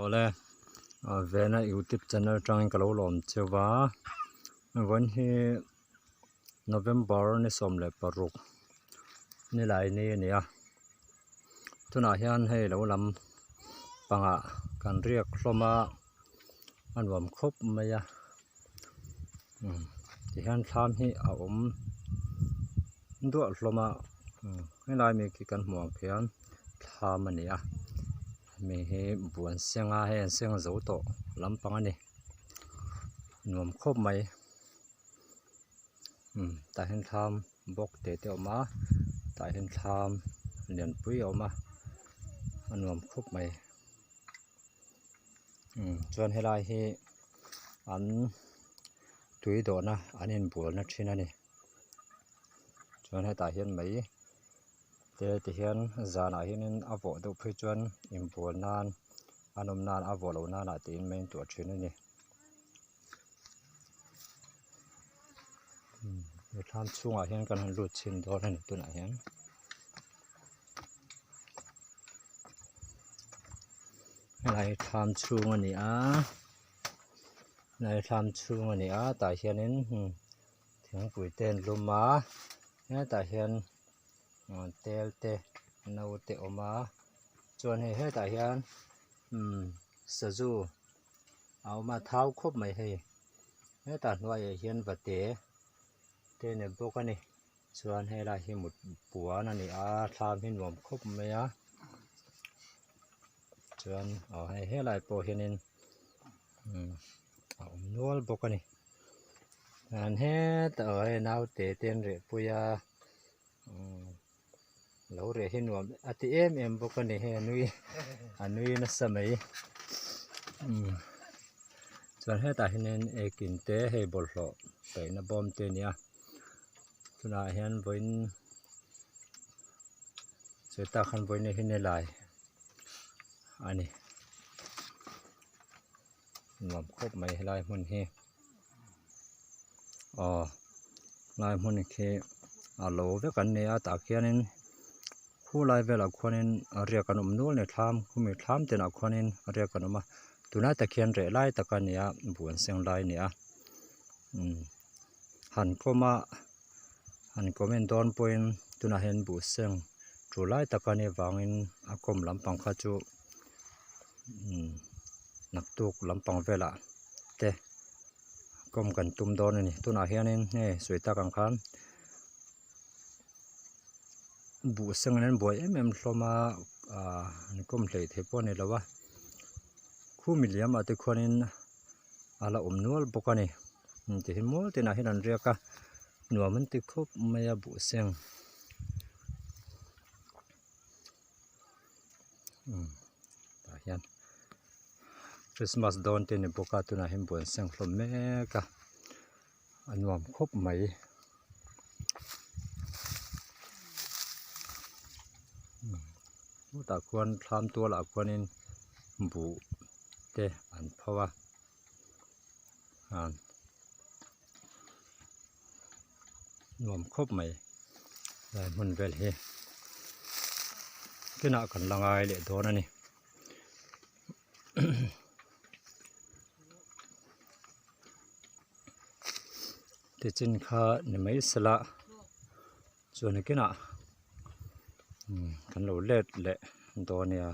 Awle Vena youtube channel atangin ka lo lawm cheu va vawiin hi November ni 16 nilai ni a ni a tunah hian hei lo lam pangah kan riak hlawm a a nuam khawp mai a tihian thlam hi a awm duah hlawm a helai mi khi kan hmuh ang khian thlam a ni a mi hi buan seng a hei an seng zo tawh lampang a ni nuam khawp mai tah hian thlam bawk te te a awm a tah hian thlam lianpui a awm a a nuam khawp mai chuan helai hi an tui dawhna an inbualna thin a ni chuan hetah hian mai te ti hian zanah hianin a vawh deuh phei chuan inbual nan an awm nan a vawh loh nan ah tiin mai an tuah thin a ni. He thlam chhungah hian kan han lut chhin dawn a ni tunah hian. Helai hi thlam chhung a ni a helai hi thlam chhung a ni a tah hianin thingpui te an lum a hetah hian tel te no te a awm a chuan hei hetah hian sazu a awm a thau khawp mai hei hetah hnuaiah hian vate te nei bawk a ni chuan helai hi mut puan a ni a thlam hi nuam khawp mai a chuan aw hei helai pawh hianin a awm nual bawk a ni an hetah aw hei naute te an reh pui a lo reh hi nuam a ti em em bawk a ni hei a nui a nui nasa mai chuan hetah hianin ekin te hei bawlhhlawh paihna bawm te a ni a tunah hian vawiin sawi tak khan vawiin hi helai a ni nuam khawp mai helai hmun hi aw helai hmun khi a lo vek an ni a tah khianin khulai velah khuanin riak an awm nual a ni thlam khumi thlam tinah khuanin riak an awm a tunlai tak hian reh lai tak a ni a buh an seng lai a ni a umm han kawm a han comment dawn pawhin tunah hian buh seng tul lai tak a nih avangin a kawm lampang kha chu umm naktuk lampang velah te kawm kan tum dawn a ni tunah hianin hei sawi tak ang khan buh seng in an buai em em hlawm a ahh an kawm hleih theih pawh a ni lo a khumi liamah te khuanin a la awm nual bawk a ni tihian mual tinah hian an riak a nuam an ti khawp mai a buh seng umm tah hian christmas dawn te a ni bawk a tunah hian buan seng hlawm mek a a nuam khawp mai tah khuan thlam tualah khuanin buh te an pho a nuam khawp mai helai hmun vel hi kinah kan la ngai leh dawn a ni. Tichin kha ni mai sela chuan kinah kan lo let leh dawn a nia.